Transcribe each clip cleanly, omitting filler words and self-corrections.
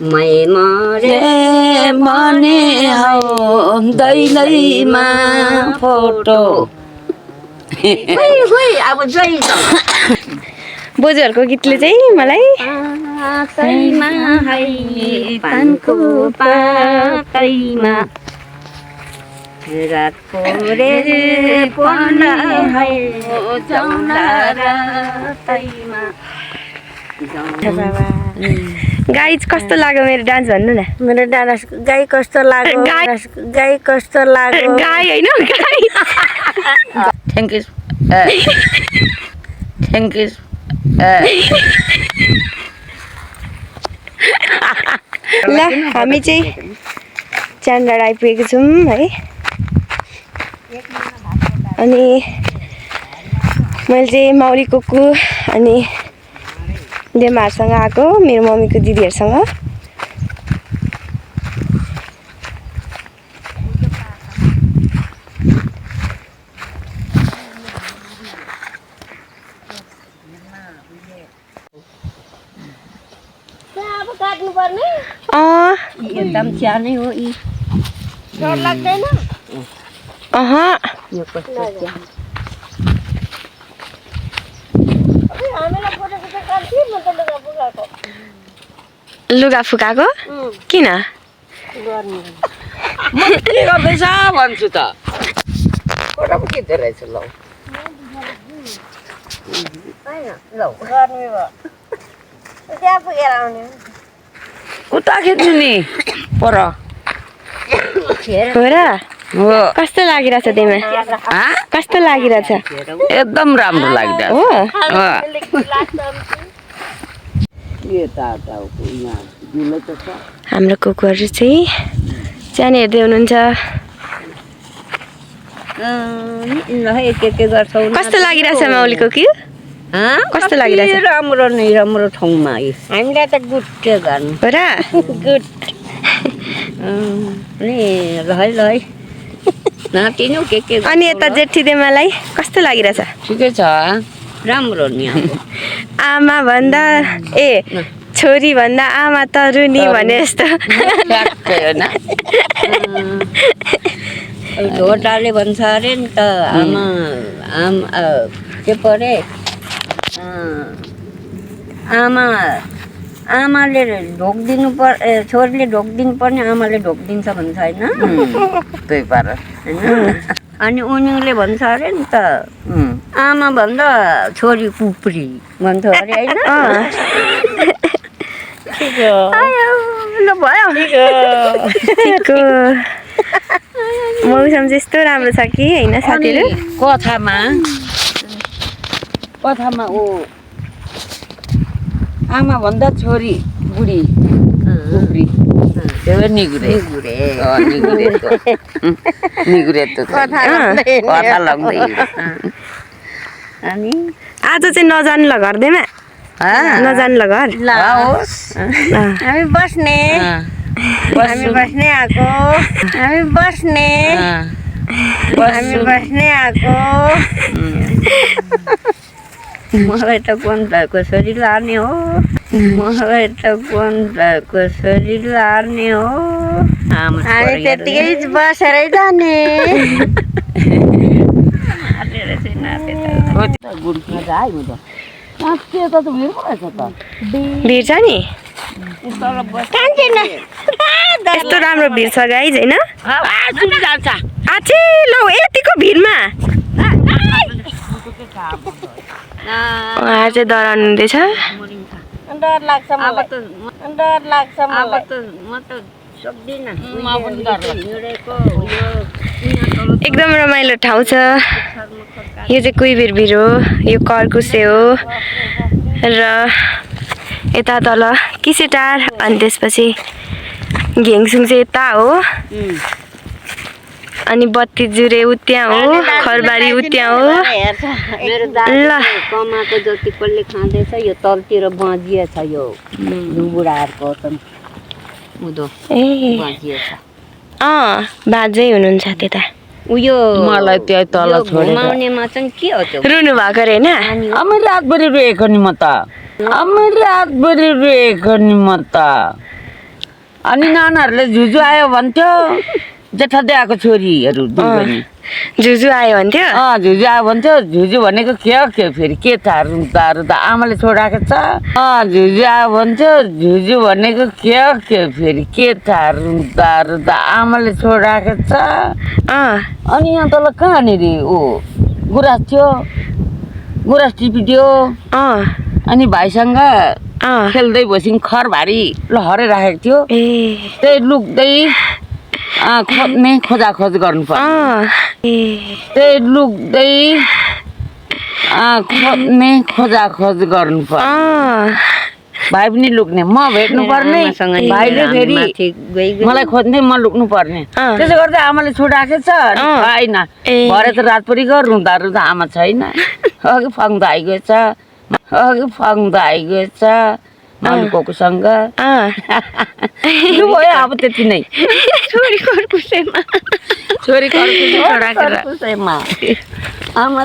मै मरे मने हौ दैलैमा फोटो अब जय बोजूहरूको गीतले चाहिँ मलाई पातैमा है पानको पातैमा रातको रे पना है जाउला रातैमा गाई कस्तो लाग्यो मेरो डान्स भन्नु न मेरो डान्स गाई कस्तो लाग्यो गाई कस्तो लाग्यो गाई होइन गाई थ्याङ्क यू थ्याङ्क यू ल हामी चाहिँ च्यानडाँडा आइपुगेको छौँ है अनि मैले चाहिँ माउली कुकु अनि देमाहरूसँग आएको मेरो मम्मीको दिदीहरूसँग एकदम सानै हो यी डर लाग्दैन यो कस्तो लुगा फुकाएको किन के गर्दैछ भन्छु त कोटा पो खिच्दो रहेछ लौ लौ गर्मी भयो त्यहाँ पुगेर आउने उता खिच्नु नि पर हो र कस्तो लागिरहेछ तिमी कस्तो लागिरहेछ एकदम राम्रो लागिरहेछ हो हाम्रो कुकुरहरू चाहिँ सानो हेर्दै हुनुहुन्छ के गर्छौ कस्तो लागिरहेछ माउलीको कि कस्तो लागिरहेछ राम्रो नै राम्रो ठाउँमा हामीलाई त गुड गर्नु हो र गुड नि ल है नातिनु के अनि यता जेठी देमालाई कस्तो लागिरहेछ ठिकै छ राम्रो नि आमा भन्दा ए छोरी भन्दा आमा तरुनी भने जस्तो ढोटाले भन्छ अरे नि त आमा के परे आमाले ढोकिदिनु छोरीले ढोकिदिनु पर्ने आमाले ढोकिदिन्छ भन्छ होइन त्यही पार होइन अनि उनीहरूले भन्छ अरे नि त आमा भन्दा छोरी कुप्री भन्छ अरे होइन ल भयो ठिकको मौसम चाहिँ यस्तो राम्रो छ कि होइन साथीहरू कथामा ऊ आमा भन्दा छोरी बुढी कुप्री त्यो निगुरे कथा लाग्दै अनि आज चाहिँ नजानु ल घरदैमा नजानु ल घर हामी बस्ने आएको मलाई त कोन भएको छोरी लाने हो हामी त्यतिकै बसेरै जाने भिड छ नि यस्तो राम्रो भिड छ गाइज होइन आछि लौ यतिको भिडमा उहाँहरू चाहिँ डराउनु हुँदैछ डर लाग्छ मलाई एकदम रमाइलो ठाउँ छ यो चाहिँ कुइबिर भिर हो यो कर्कुसे हो र यता तल किसेटार अनि त्यसपछि घेङसुङ चाहिँ यता हो अनि बत्ती जुरे उत्यहाँ हो खरबारी उत्यहाँ हो ल कमाको जति कसले खाँदैछ यो तलतिर बाँझिए छ यो बुढाहरूको उँधो ए बाजै हुनुहुन्छ त्यता उयो मलाई त्यही तल छोडेर घुमाउनेमा चाहिँ के हो त्यो रुनु भएको रे हैन अब रातभरि रोएको नि म त हामी रातभरि रोएको नि म त अनि नानाहरूले झुजु आयो भन्थ्यो जेठादेआको छोरीहरू दुई बहिनी जुजु आयो भन्थ्यो झुजु आयो भन्थ्यो झुजु भनेको के फेरि के थाहा तारू त आमाले छोडाएको छ झुजु आयो भन्थ्यो झुजु भनेको के फेरि के थाहा तारू त आमाले छोडाएको छ अनि यहाँ तल कहाँनिर गुराँस थियो गुराँस टिपिदियो अनि भाइसँग खेल्दै बस्यौँ खरभारी लहरै राखेको थियो त्यही लुक्दै खोज्ने खोजाखोज गर्नुपर्ने त्यही लुक्दै खोज्ने खोजाखोज गर्नुपर्ने भाइ पनि लुक्ने म भेट्नु पर्ने भाइले फेरि मलाई खोज्ने म लुक्नु पर्ने त्यसो गर्दा आमाले छुटाएको छ छैन भरे त रातभरि रुँदा रुँदा आमा छैन अघि फङ्दा आइगएछ मालुकोसँग भयो अब त्यति नै छोरी कर्कुसेमा आमा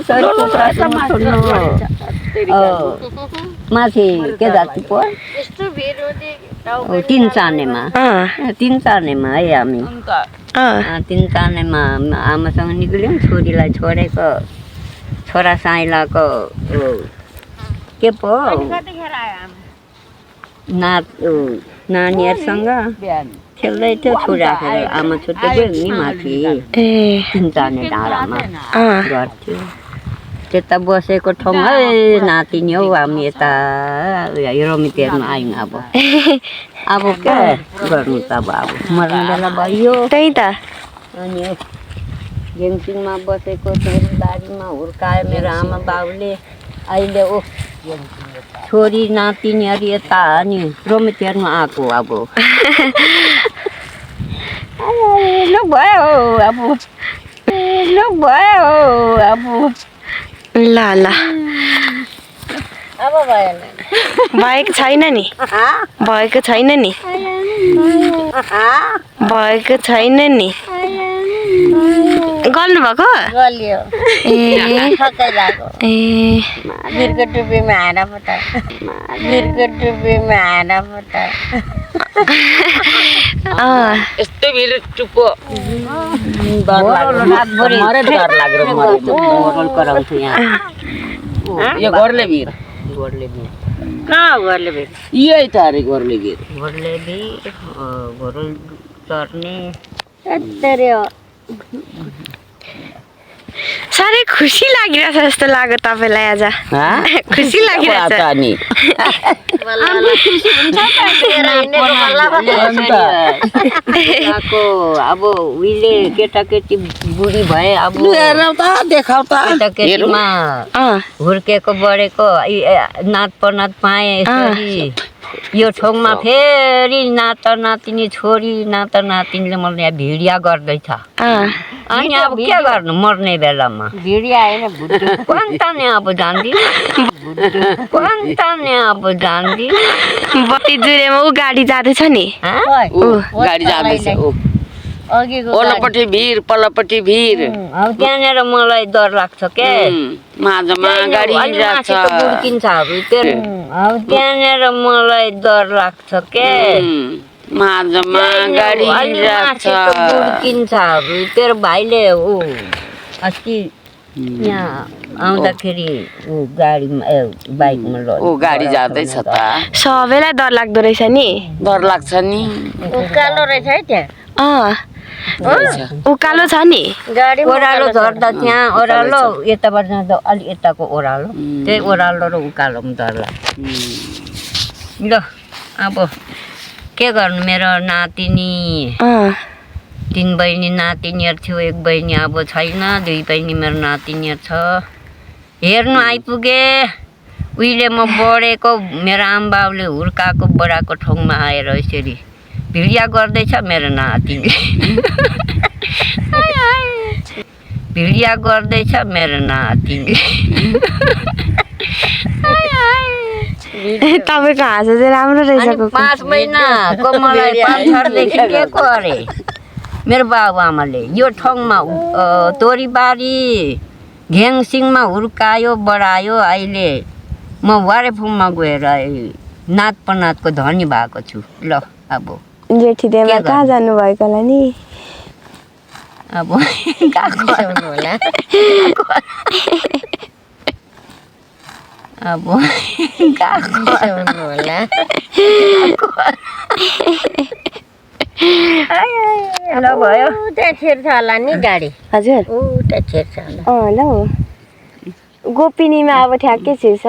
माथि के जाति पो 3 चानेमा है हामी 3 चानेमा आमासँग निक्ल्यौँ छोरीलाई छोडेको छोरा साइलाको के पो नानीहरूसँग खेल्दै थियो छोराखेर आमा छुट्टै गयो नि माथि 3 चाने डाँडामा घर थियो त्यता बसेको ठाउँ है नातिनी हौ हामी यता रोमितेरमा आयौँ अब के गर्नु त अब मर्ने बेला भयो त्यही त अनि गेङसिङमा बसेको छोरी बारीमा हुर्कायो मेरो आमा बाउले अहिले छोरी नातिनीहरू यता अनि रोमितेरमा आएको अब ल अब भएन भएको छैन नि भएको छैन नि गर्नु भएको बिर्को टुपीमा आएर यस्तै भिड टुप्पो कराउँछु यहाँ यो गोर्ले भिर कहाँ गोर्ले भिर यही त अरे गोर्ले भिर घोरल चर्ने साह्रै खुसी लागिरहेछ जस्तो लाग्यो तपाईँलाई आज खुसी लागिरहेछ अब उहिले केटाकेटी बुढी भए अब केटाकेटीमा हुर्केको बढेको नात पनात पाएँ यसरी यो ठाउँमा फेरि नाता नातिनी छोरी नाता नातिनीले मलाई यहाँ भिडिया गर्दैछ अनि अब के गर्नु मर्ने बेलामा भिडिया होइन ताने अब जान्दिन बत्ती जुरेमा ऊ गाडी जाँदैछ नि गाडी जाँदैछ ओल्लोपट्टि भिर पल्लोपट्टि भिर अब त्यहाँनिर मलाई डर लाग्छ के माझमा गाडी जान्छ बुड्किन्छ अब त्यहाँनिर मलाई डर लाग्छ के माझमा गाडी जान्छ बुड्किन्छ तेरो भाइले अस्ति यहाँ आउँदाखेरि गाडीमा बाइकमा गाडी जाँदैछ त सबैलाई डर लाग्दो रहेछ नि डर लाग्छ नि उकालो रहेछ है त्यहाँ उकालो छ नि ओह्रालो झर्दा त्यहाँ ओह्रालो यताबाट जाँदा अलि यताको ओह्रालो त्यही ओह्रालो र उकालोमा डर लाग्छ ल अब के गर्नु मेरो नातिनी 3 बहिनी नातिनीहरू थियो 1 बहिनी अब छैन 2 बहिनी मेरो नातिनीहरू छ हेर्नु आइपुगे उहिले म बढेको मेरो आमाबाउले हुर्काएको बडाको ठाउँमा आएर यसरी भिडिया गर्दैछ मेरो नातिनी भिडिया गर्दैछ मेरो नातिनी तपाईँको हाँसो चाहिँ राम्रो रहेछ 5 महिनाको मलाई पाथरदेखि दिएको अरे मेरो बाबुआमाले यो ठाउँमा तोरीबारी घेङसिङमा हुर्कायो बढायो अहिले म वारेफुङमा गएर नात पनातको धनी भएको छु ल अब जेठीदेमा के कहाँ जानुभएको होला नि अब गएको होला अब गएको होला ल भयो त्यहाँ छिर्छ होला नि गाडी हजुर त्यहाँ छिर्छ होला ल गोपिनीमा अब ठ्याक्कै छिर्छ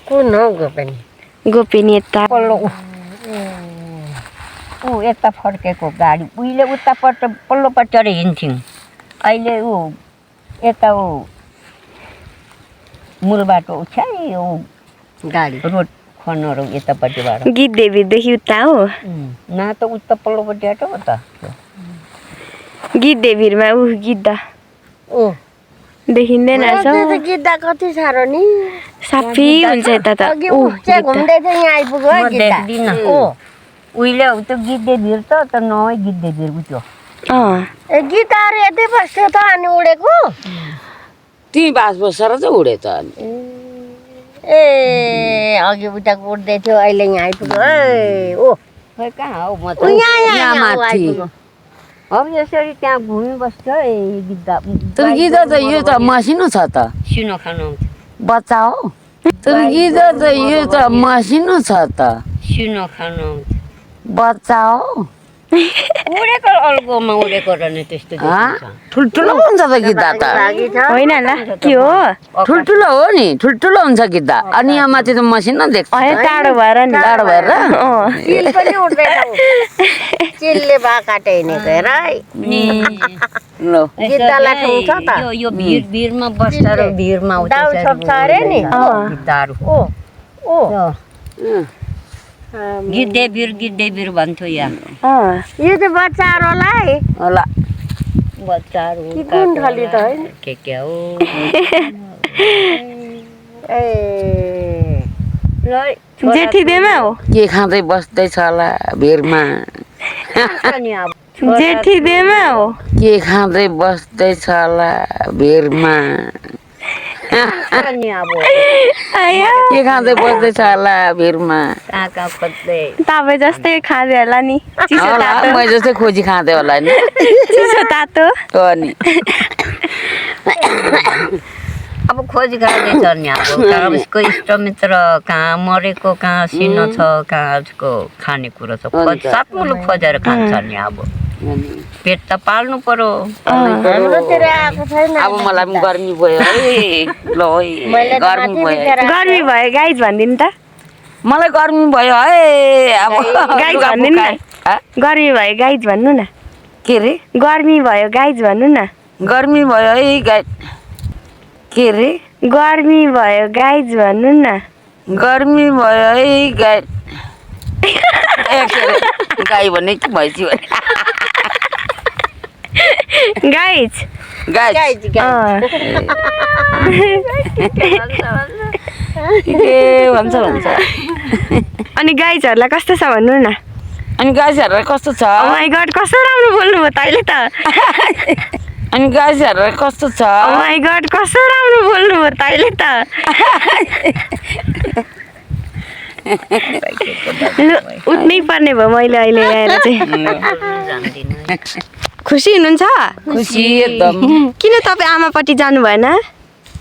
कुन हौ गोपिनी गोपिनी यता पल्लो ऊ यता फर्केको गाडी उहिले उतापट्टि पल्लोपट्टि हिँड्थ्यौँ अहिले ऊ यता ऊ मूल बाटो उछ्याइ ऊ गाडी रोड खनहरू यतापट्टिबाट गीत देवीदेखि उता हो न त उता पल्लोपट्टि आएको हो त गीत देवीमा ऊ गिद्दा ओ देखिँदैन गिद्दा कति साह्रो नि साफी हुन्छ यता त घुम्दै चाहिँ यहाँ आइपुग्यो उहिले त्यो गिद्धे भिर त नभए गिद्धे भिर त्यो गिटार यतै बस्थ्यो त अनि उडेको त्यही बास बसेर चाहिँ उडे त अनि ए अघि उताको उड्दै थियो अहिले यहाँ आइपुग्यो ए ओ खै कहाँ हौ म त यहाँ माथि अब यसरी त्यहाँ घुमिबस्थ्यो है गिद्दा तर गिद्दा त यो त मसिनो छ त सिनो खानु बच्चा हो तर गिद्दा त यो त मसिनो छ त सिनो खानु बच्चा हो उडेको अल्गोमा उडेको र नि त्यस्तो ठुल्ठुलो हुन्छ त गिद्दा त होइन ल के हो ठुल्ठुलो हो नि ठुल्ठुलो हुन्छ गिद्दा अनि यहाँ माथि त मसिनो देख्छ टाढो भएर नि टाढो भएर चिल पनि उड्दैन चिलले भा काटे हिँडेको हेर है ल गिद्दालाई ठुङ्छ त यो भिरमा बस्छ र भिरमा डाउ छोप्छ अरे नि गिद्दाहरू ओ गिद्धे भिर भन्थ्यो यहाँ यो त बच्चाहरूलाई होला बच्चाहरू कुन खाली त है के हो ए ल जेठीदेमा हो के खाँदै बस्दैछ होला भिरमा जेठीदेमा हो के खाँदै बस्दैछ होला भिरमा के खाँदै बस्दैछ होला भिरमा तपाईँ जस्तै खाँदै होला नि मै जस्तै खोजी खाँदै होला नि चिसो तातो हो नि अब खोजी खाँदैछ नि अब उसको इष्टमित्र कहाँ मरेको कहाँ सिनो छ कहाँको खानेकुरो छ सात मुलुक खोजेर खान्छ नि अब पेट त पाल्नु पर्यो हाम्रोतिर आएको छैन अब मलाई पनि गर्मी भयो है ल गर्मी भयो गर्मी भयो गाइज भनिदिनु त मलाई गर्मी भयो है अब गाइज भनिदिनु न गर्मी भयो गाइज भन्नु न के रे गर्मी भयो गाइज भन्नु न गर्मी भयो है गाई के रे गर्मी भयो गाइज भन्नु न गर्मी भयो है गाई गाई भन्ने कि भैँसी भन्ने गाइज गाई के भन्छ अनि गाइजहरूलाई कस्तो छ भन्नु न अनि गाईहरूलाई कस्तो छ माई गड कस्तो राम्रो बोल्नुभयो तैँले त अनि गाईहरूलाई कस्तो छ माई गड कस्तो राम्रो बोल्नुभयो तैँले त उठ्नै पर्ने भयो मैले अहिले आएर चाहिँ खुसी हुनुहुन्छ खुसी एकदम किन तपाईँ आमापट्टि जानु भएन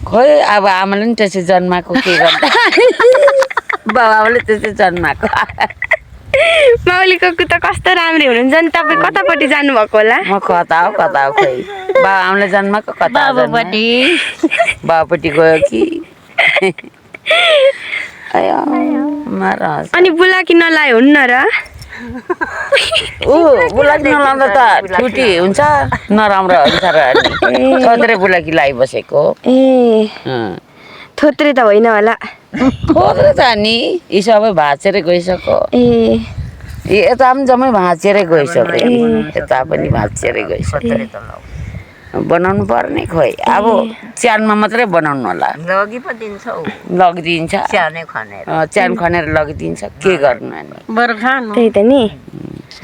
खोइ अब आमाले नि त्यसै जन्माएको के गर्दा बाबाले त्यसै जन्माएको माउलीको त कस्तो राम्री हुनुहुन्छ नि तपाईँ कतापट्टि जानुभएको होला म कता हो खोइ बाबाले जन्माएको कता बाबापट्टि गयो कि अनि बुलाकी नलाए हुन्न र बुलाकी नलाउँदा त छुट्टी हुन्छ नराम्रो हुन्छ र थोत्रे बुलाकी लगाइबसेको ए थोत्रे त होइन होला थोत्रे त नि यी सबै भाँचेरै गइसक्यो यता पनि जम्मै भाँचेरै गइसक्यो यता पनि भाँचेरै गइसक्यो बनाउनु पर्ने खोइ अब च्यानमा मात्रै बनाउनु होला लगिदिन्छ च्यान खनेर लगिदिन्छ के गर्नु अनि त्यही त नि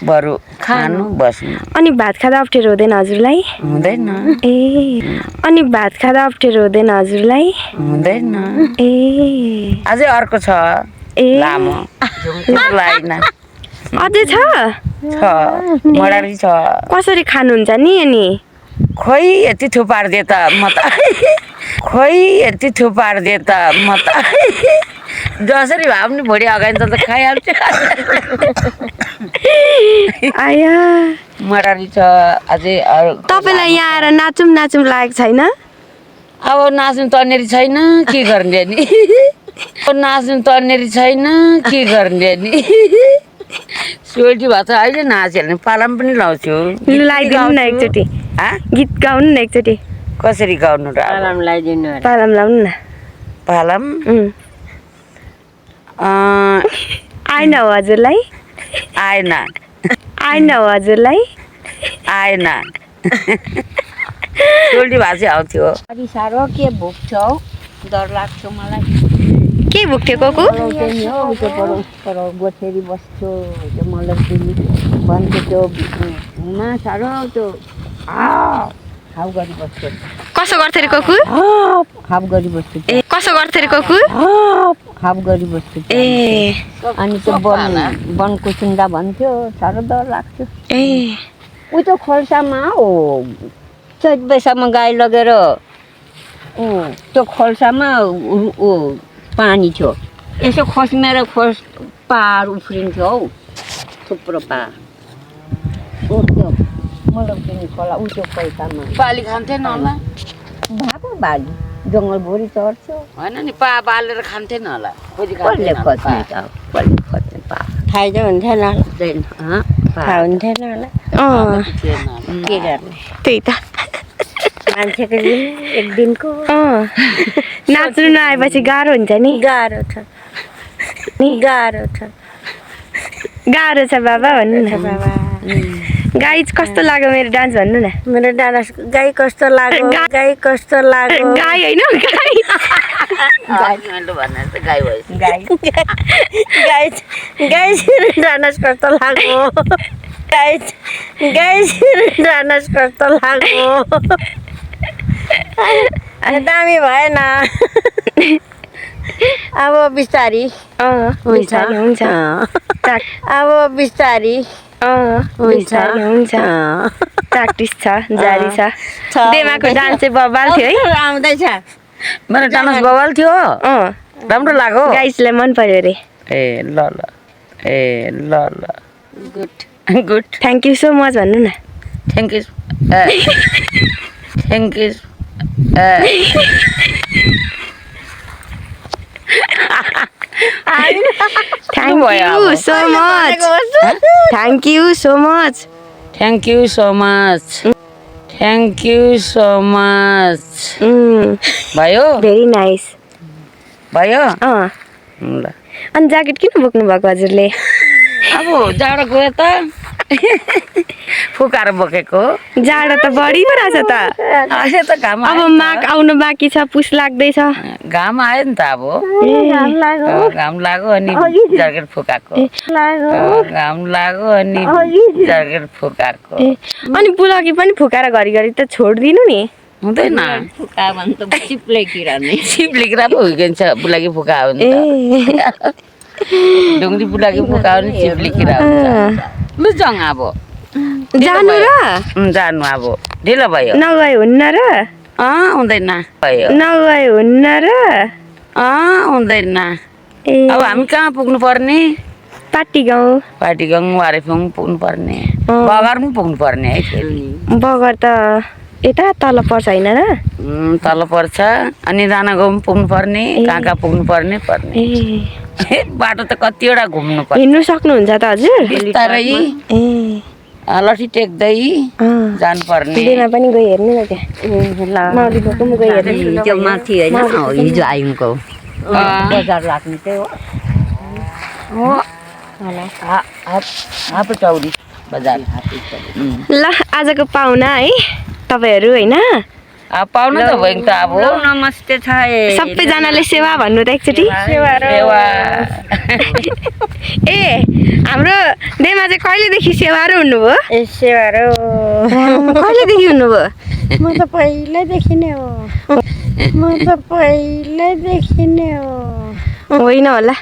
बरु खानु बस्नु अनि भात खाँदा अप्ठ्यारो हुँदैन हजुरलाई हुँदैन ए अनि भात खाँदा अप्ठ्यारो हुँदैन हजुरलाई हुँदैन ए अझै अर्को छ ए लामो लाइन अझै छ मडारी छ कसरी खानुहुन्छ नि अनि खोइ यति थुपारिदिए त म त खोइ यति थुपारिदिए त म त जसरी भए पनि भोलि अगाडि त खाइहाल्छु आया मडारी छ अझै तपाईँलाई यहाँ आएर नाचौँ नाचौँ लागेको छैन अब नाच्नु तन्नेरी छैन के गर्ने नि नाच्नु तन्नेरी छैन के गर्ने नि सोल्टी भए त अहिले नाच्यो भने पालाम पनि लाउँछु लगाइदिनु न एकचोटि गीत गाउनु न एकचोटि कसरी गाउनु र पालाम लगाइदिनु पालाम लाउनु न पालाम आएन हो हजुरलाई आएन आएन हो हजुरलाई आएन सोल्टी भए चाहिँ आउँथ्यो अलि साह्रो के भोक छ हौ डर लाग्छ मलाई के भोक थियो कोकु नि हौ त्यो पर गोठेरी बस्छु त्यो मलाई भन्थ्यो त्यो हुमा साह्रो त्यो हाउ गरी बस्छु कसो गर्थ्यो रे कोकु हाफ गरी बस्छु ए कसो गर्थ्यो रे कोकु हाफ गरी बस्छु ए अनि त्यो वनको सुन्दा भन्थ्यो साह्रो डर लाग्थ्यो ए ऊ त्यो खोल्सामा हो चैत बैशाखमा गाई लगेर त्यो खोल्सामा पानी थियो यसो खस्मेर पार उफ्रिन्थ्यो हौ थुप्रो पार त्यो मलाई खोला ऊ त्यो पैसामा बाली खान्थेन होला भएको बाली जङ्गलभरि चढ्थ्यो होइन नि पा बालेर खान्थेन होला कसले खोज्ने त कसले खोज्ने पा थाहै त हुन्थेन थाहा हुन्थेन होला के गर्ने त्यही त मान्छेको दिन एक दिनको नाच्नु नआएपछि गाह्रो हुन्छ नि गाह्रो छ गाह्रो छ गाह्रो छ बाबा भन्नु न बाबा गाई कस्तो लाग्यो मेरो डान्स भन्नु न मेरो डान्स गाई कस्तो लाग्यो गाई कस्तो लाग्यो गाई होइन गाई गाई भनेर त गाई भयो गाई गाई गाई डान्स कस्तो लाग्यो गाई गाई डान्स कस्तो लाग्यो दामी भएन अब बिस्तारी हुन्छ हुन्छ अब बिस्तारी हुन्छ हुन्छ प्र्याक्टिस छ जारी छ देमाको डान्स चाहिँ बबाल थियो है आउँदैछ मेरो डान्स बवाल थियो राम्रो लाग्यो गाइसलाई मन पर्यो अरे ए ल ल ए ल ल good good thank you so much भन्नु न thank you thank you thank you so much thank you so much thank you so much thank you so much भयो भेरी नाइस भयो ल अनि ज्याकेट किन बोक्नु भएको हजुरले अब जाडो गयो त फुकाएर बोकेको जाडो त बढी पो रहेछ त अहिले त घाम अब माघ आउनु बाँकी छ पुस लाग्दैछ घाम आयो नि त अब घाम लाग्यो अनि ज्याकेट फुकाएको घाम लाग्यो अनि ज्याकेट फुकाएको अनि बुलकी पनि फुकाएर घरिघरि त छोडिदिनु नि हुँदैन फुका भने त चिप्ले किरा नै सिप्ले किरा पो हुर्किन्छ बुलाकी फुकायो भने ढुङ्ग्री बुलाकी फुकायो भने चिप्ले किरा हुन्छ लु जाउँ अब जानु र जानु अब ढिलो भयो नगए हुन्न र हुँदैन भयो नगए हुन्न र हुँदैन ए अब हामी कहाँ पुग्नु पर्ने पाटी गाउँ पाटीगाउँ वारेफुङ पुग्नु पर्ने बगर पनि पुग्नु पर्ने है फेरि बगर त यता तल पर्छ होइन र तल पर्छ अनि राणागाउँ पनि पुग्नु पर्ने कहाँ कहाँ पुग्नु पर्ने बाटो त कतिवटा घुम्नु पर्छ हिँड्नु सक्नुहुन्छ त हजुर बिस्तारै ए लट्ठी टेक्दै जानु पर्ने दिनमा पनि गइ हेर्नु न त्यहाँ माउलीको पनि गइ हेर्नु त्यो माथि होइन हिजो आयौँको बजार लाग्ने चाहिँ हो हापे चौरी बजार ल आजको पाहुना है तपाईँहरू होइन अब पाउनु त भयो नि त अब लौ नमस्ते छ सबैजनाले सेवा भन्नु त एकचोटि ए हाम्रो देमा चाहिँ कहिलेदेखि सेवारो हुनुभयो कहिलेदेखि हुनुभयो म त पहिल्यैदेखि नै हो होइन होला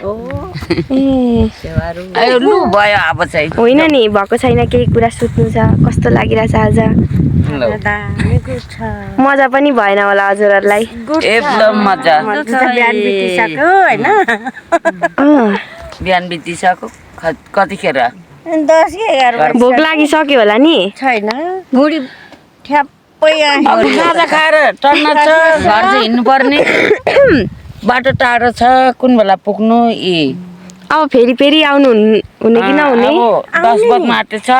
ए आयो लु भयो अब चाहिँ होइन नि भएको छैन केही कुरा सुत्नु छ कस्तो लागिरहेछ आज मजा पनि भएन होला हजुरहरूलाई एकदम मजा बिहान बितिसक्यो होइन बिहान बितिसक्यो कतिखेर 10-11 भोक लागिसक्यो होला नि छैन भुँडी ठ्याप्पै अब खाजा खाएर टन्न छ घर चाहिँ हिँड्नु पर्ने बाटो टाढो छ कुन बेला पुग्नु अब फेरि आउनु हुने कि नहुने अब 10 बजमा आँटेछ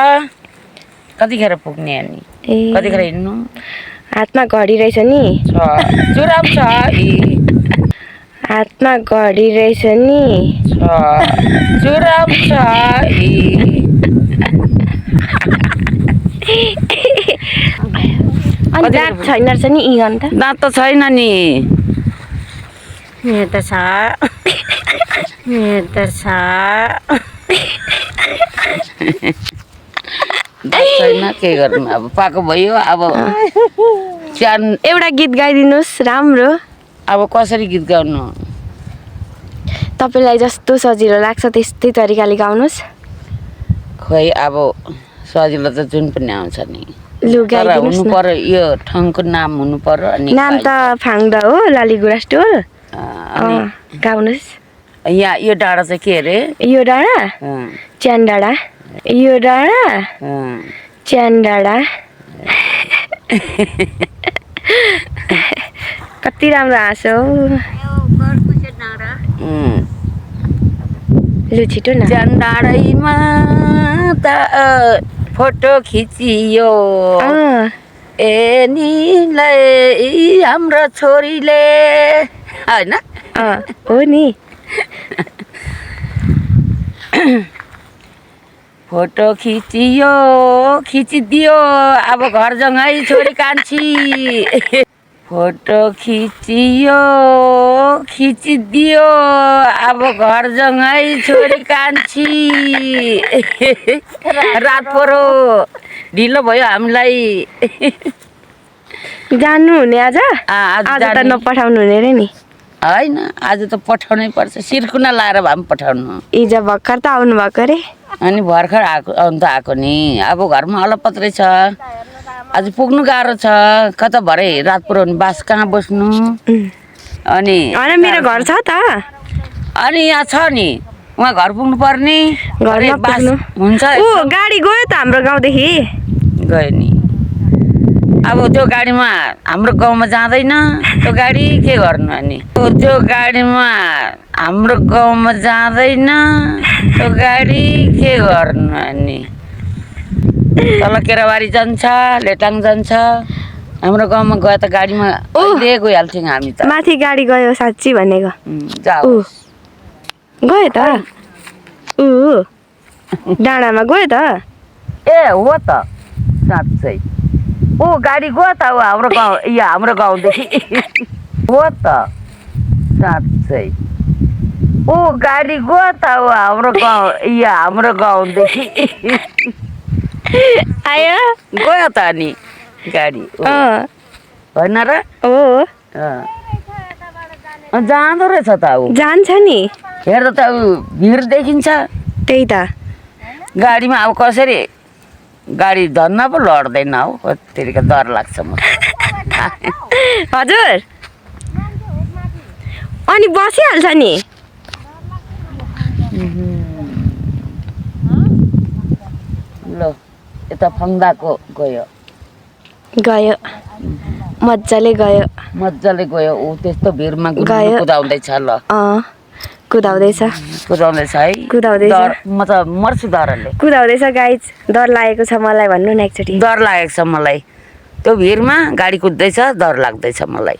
कतिखेर पुग्ने अनि कतिखेर हिँड्नु हातमा घडी रहेछ नि चुराम छ हातमा घडी रहेछ नि चुराम छ अनि दाँत छैन रहेछ नि यी अन्त दाँत त छैन नि यहाँ त छ छैन के गर्नु अब पाएको भयो अब च्यान एउटा गीत गाइदिनुहोस् राम्रो अब कसरी गीत गाउनु तपाईँलाई जस्तो सजिलो लाग्छ त्यस्तै तरिकाले गाउनुहोस् खोइ अब सजिलो त जुन पनि आउँछ नि लु तर गाइदिनुहोस् हुनु न पर्यो यो ठाउँको नाम हुनु पर्यो अनि नाम त फाङ्दा हो लालीगुराँस टोल अनि गाउनुहोस् यहाँ यो डाँडा चाहिँ के अरे यो डाँडा च्यान डाँडा यो डाँडा च्यान डाँडा कति राम्रो हाँसो लु छिटो न च्यान डाँडैमा त फोटो खिचियो ए निलाई हाम्रो छोरीले होइन हो नि फोटो खिचिदियो अब घर जङ्गाई छोरी कान्छी फोटो खिचिदियो अब घर जङ्गाई छोरी कान्छी रात परो ढिलो भयो हामीलाई जान्नु हुने आज आज त नपठाउनु हुने रे नि होइन आज त पठाउनै पर्छ सिर्कुना लाएर भए पनि पठाउनु हिजो भर्खर त आउनु भएको रे अनि भर्खर आउनु त आएको नि अब घरमा अलपत्रै छ आज पुग्नु गाह्रो छ कता भरे रात पुऱ्याउनु बास कहाँ बस्नु अनि होइन मेरो घर छ त अनि यहाँ छ नि उहाँ घर पुग्नु पर्ने घरमा बास पुग्नु हुन्छ ऊ गाडी गयो त हाम्रो गाउँदेखि गयो नि अब त्यो गाडीमा हाम्रो गाउँमा जाँदैन त्यो गाडी के गर्नु अनि त्यो गाडीमा हाम्रो गाउँमा जाँदैन त्यो गाडी के गर्नु अनि तल केराबारी जान्छ लेटाङ जान्छ हाम्रो गाउँमा गयो त गाडीमा गइहाल्थ्यौँ हामी त माथि गाडी गयो साँच्ची भनेको जाऊ गयो त ऊ डाँडामा गयो त ए हो त साँच्चै ऊ गाडी गयो त हाम्रो गाउँ हाम्रो गाउँदेखि हो त साँच्चै ऊ गाडी गयो त हाम्रो गाउँदेखि आयो गयो त अनि गाडी होइन र जाँदो रहेछ त ऊ जान्छ नि हेर्दा त भिड देखिन्छ त्यही त गाडीमा अब कसरी गाडी धन्न पो लड्दैन हौ कतिको डर लाग्छ म हजुर अनि बसिहाल्छ नि ल यता फङ्दाको गयो मजाले गयो ऊ त्यस्तो भिडमा गयो। कुदाउँदैछ ल कुदाउँदैछ है कुदाउँदैछ। म त मर्छु डरले कुदाउँदैछ गाइज डर लागेको छ मलाई भन्नु न एकचोटि डर लागेको छ मलाई त्यो भिडमा गाडी कुद्दैछ डर लाग्दैछ मलाई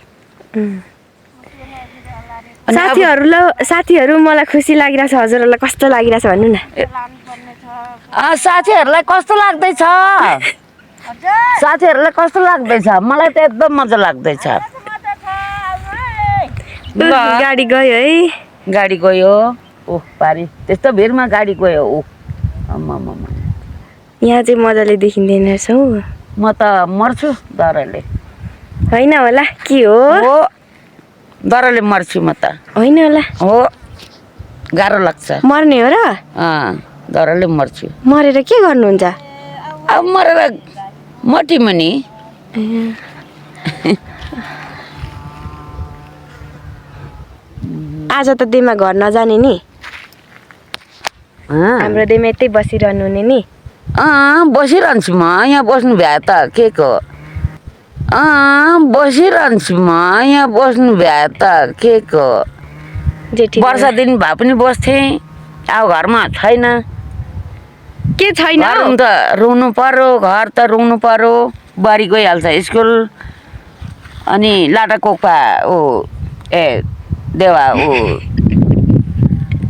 साथीहरू मलाई खुसी लागिरहेछ हजुरहरूलाई कस्तो लागिरहेछ भन्नु न साथीहरूलाई कस्तो लाग्दैछ साथीहरूलाई कस्तो लाग्दैछ? मलाई त एकदम मजा लाग्दैछ। गाडी गयो है। गाडी गयो। ओह पारी त्यस्तो भिडमा गाडी गयो। ओह आम्मामा। यहाँ चाहिँ मजाले देखिँदैन रहेछ हौ। म त मर्छु डरले। होइन होला के हो? हो डरले मर्छु म त। होइन होला। हो गाह्रो लाग्छ। मर्ने हो र? डरले मर्छु। मरेर के गर्नुहुन्छ? अब मरेर मटिम नि। आज त देमा घर नजाने नि? हाम्रो देमा यतै बसिरहनु हुने नि? बसिरहन्छु म। यहाँ बस्नु भ्या त के को? बसिरहन्छु म। यहाँ बस्नु भ्या त के को? वर्ष दिन भए पनि बस्थेँ। अब घरमा छैन। के छैन? घर त रुनु पर्यो। घर त रुनु पर्यो। बुहारी गइहाल्छ स्कुल। अनि लाटा कोक्पा देवा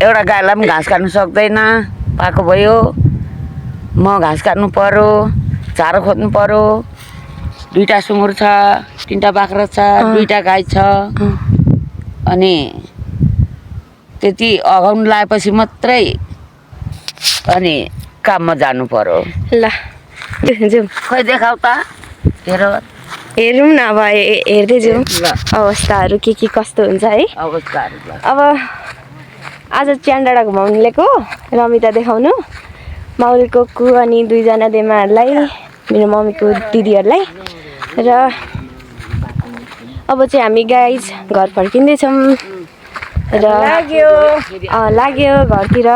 एउटा गाईलाई पनि घाँस काट्नु सक्दैन। पाएको भयो। म घाँस काट्नु पर्यो। चारो खोज्नु पर्यो। 2टा सुँगुर छ। 3टा बाख्रा छ। 2टा गाई छ। अनि त्यति अगाउनु लगाएपछि मात्रै अनि काममा जानु पर्यो। ल जाउँ। खोइ देखाउ त। हेरौँ न अब हेर्दै जाउँ अवस्थाहरू के कस्तो हुन्छ है। अवस्थाहरू अब आज च्यानडाँडा घुमाउनु लिएको रमिता देखाउनु माउलीको कु अनि 2जना देमाहरूलाई मेरो मम्मीको दिदीहरूलाई र अब चाहिँ हामी गाइज घर फर्किँदैछौँ र लाग्यो घरतिर।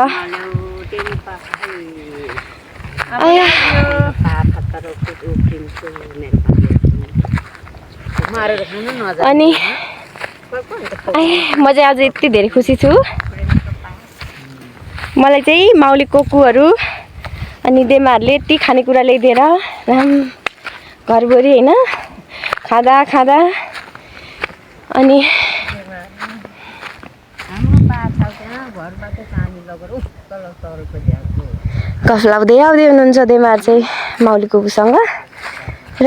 अनि म चाहिँ आज यति धेरै खुसी छु। मलाई चाहिँ माउलीको कुहरू अनि देमाहरूले यति खानेकुरा ल्याइदिएर घरभरि होइन खाँदा अनि गफ लाउँदै आउँदै हुनुहुन्छ देमाहरू चाहिँ माउलीको कुसँग र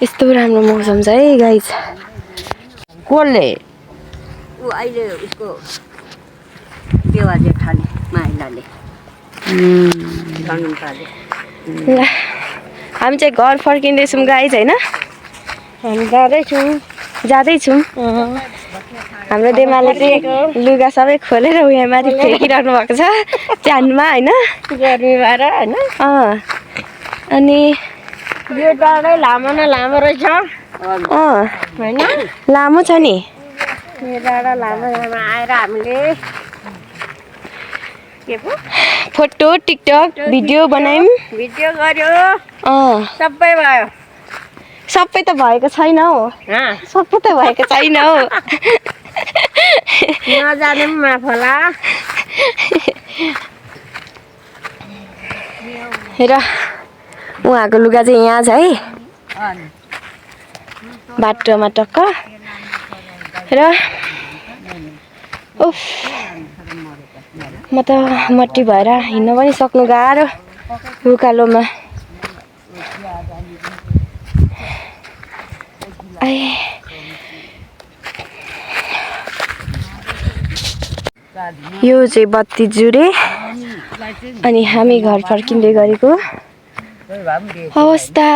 यस्तो राम्रो मौसम छ है गाइज। कसले? अहिले उसको देवा जेठाले माइलाले ल हामी चाहिँ घर फर्किँदैछौँ गाइज होइन। हामी जाँदैछौँ। हाम्रो देमाले चाहिँ लुगा सबै खोलेर उयो माथि फ्याँकिराख्नु भएको छ च्यानमा होइन गर्मी भएर होइन। अनि यो डाँडै लामो न लामो रहेछ होइन। लामो छ नि यो डाँडा लामो आएर हामीले के पो फोटो टिकटक भिडियो बनायौँ। भिडियो गर्यो सबै भयो। सबै त भएको छैन हौ। सबै त भएको छैन हौ। नजाने पनि माफ होला। र उहाँको लुगा चाहिँ यहाँ छ है बाटोमा टक्क र उफ म त मट्टी भएर हिँड्न पनि सक्नु गाह्रो उकालोमा। यो चाहिँ बत्ती जुरे अनि हामी घर फर्किँदै गरेको अवस्था।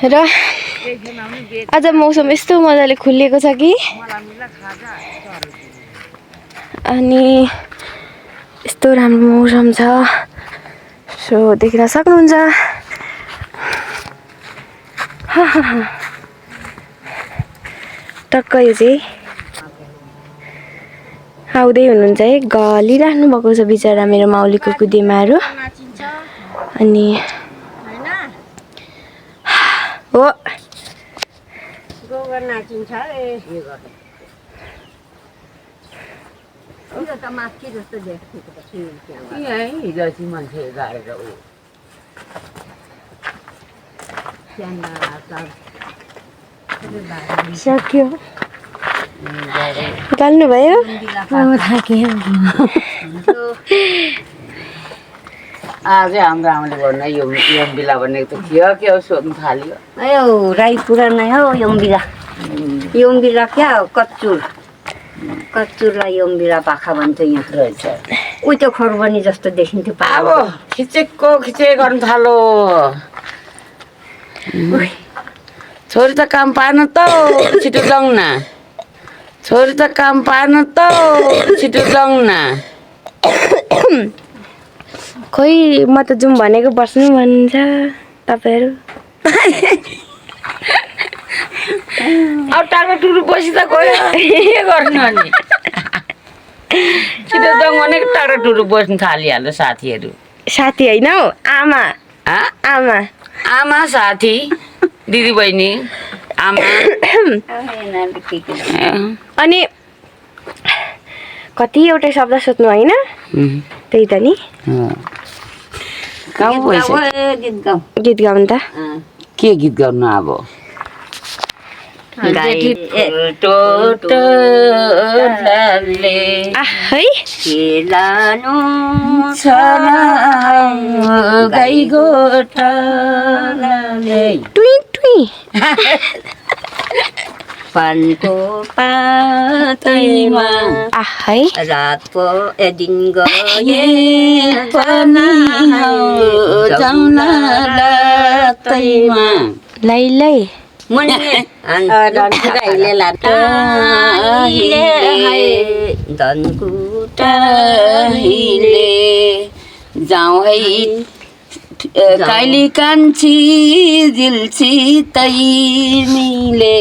र आज मौसम यस्तो मजाले खुलिएको छ कि अनि यस्तो राम्रो मौसम छ सो देख्न सक्नुहुन्छ। टक्क यो चाहिँ आउँदै हुनुहुन्छ है गलिराख्नु भएको छ बिचरा मेरो माउलीको कुदेमाहरू। अनि हो गोबर नाचिन्छ यो त माथि जस्तो देखेको त त्यहाँबाट। यहीँ हिजो चाहिँ मान्छे गाडेर ऊ त्यहाँबाट सक्यो गाल्नु भयो थाक्यो आजै हाम्रो आमाले भन्नु यो यम्बिला भनेको त के हो सोध्नु थाल्यो यो राई पुरानै हो यम्बिला। यम्बिला क्या हो कच्चुरलाई यम्बिला पाखा भन्छ यहाँ रहेछ उही त्यो खोरबनी जस्तो देखिन्थ्यो अब पाहाड। खिचे गर्नु थालो छोरी त काम पार्न त छिटो जाउँ न छोरी त काम पार्न त छिटो जाउँ न खोइ म त जाउँ भनेको बस्नु भन्छ तपाईँहरू अब टाढो टुरु बसी त गयो के गर्नु अनि छिटो जाउँ भनेको टाढो टुरु बस्नु थालिहाल्यो साथीहरू साथी होइन हौ आमा आमा आमा साथी दिदी बहिनी आमा अनि कति एउटा शब्द सोध्नु होइन त्यही त नि गीत गाउनु त के गीत गर्नु अब है लानु छ गाई गोठाले टुई टुई पानको पातैमा है रातको दिन गए जाउला रातैमा लै लै धनकुटाहिले जाउँ है काली कान्छी दिल्ची तैमीले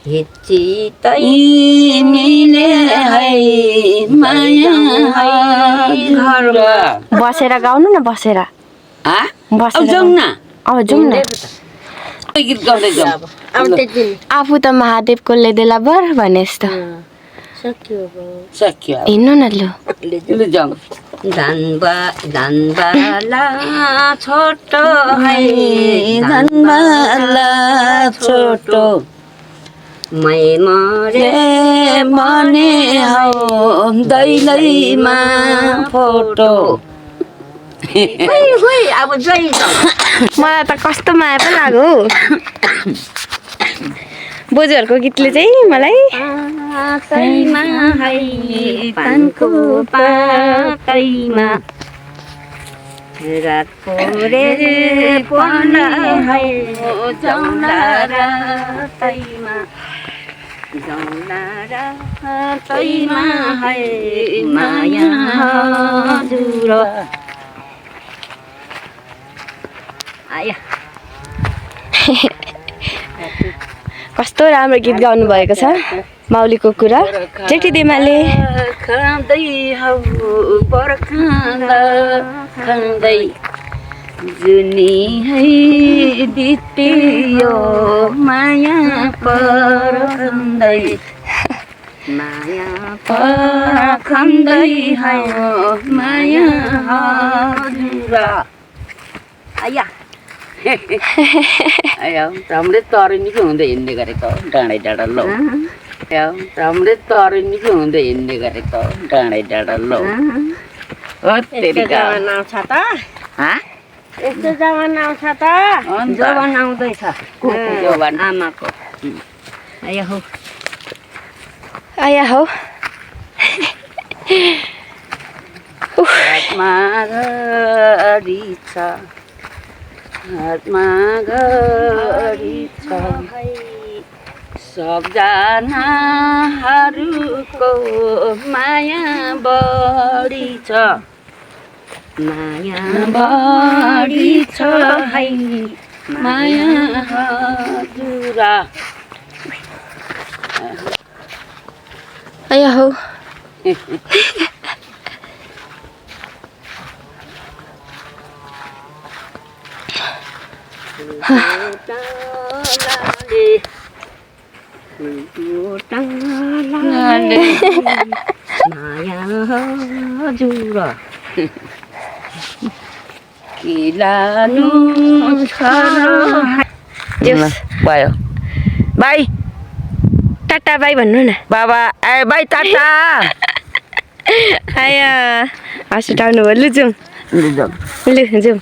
हिच्ची तैमीले है माया घरमा बसेर गाउनु न बसेर अब जाउँ न अब जाउँ न गीत गाउँदै जाउँ आफू त महादेवको लेदेला बर भने जस्तो सक्यो हिँड्नु न लु जाउँ धनबाला छोटो है धनबाला छोटो मै मरे भने हौ दैलैमा फोटो अब जय मलाई त कस्तो माया पो लाग्यो बोजूहरूको गीतले चाहिँ मलाई पातैमा है पानको पातैमा रात पोरे पर्न है जाउला रातैमा है माया हजुर आया कस्तो राम्रो गीत गाउनु भएको छ माउलीको कुरा जेठी दिमाले खाँदै हौ पर्खाँदा खाँदै जुनी है बित्यो माया पर्खाँदै माया पर्खाँदै हौ माया हजुर आया आयो राम्रै तरै निकै हुँदै हिँड्ने गरेको डाँडै डाँडा लौ राम्रै तरै निकै हुँदै हिँड्ने गरेको डाँडै डाँडा लौ यस्तो जवान आउँछ त जवान आउँदैछ आमाको आया हौ आया हौ हातमा घडी छ हातमा घडी छ सबजनाहरूको माया बढी छ माया बढी छ है माया हजुर आया हौ माया हजुर के लानु छ र जोस् भयो बाई टाटा बाई भन्नु न बाबा ए बाई टाटा आया हाँस उठाउनु भयो लु जाउँ लु जाऊ लु जाउँ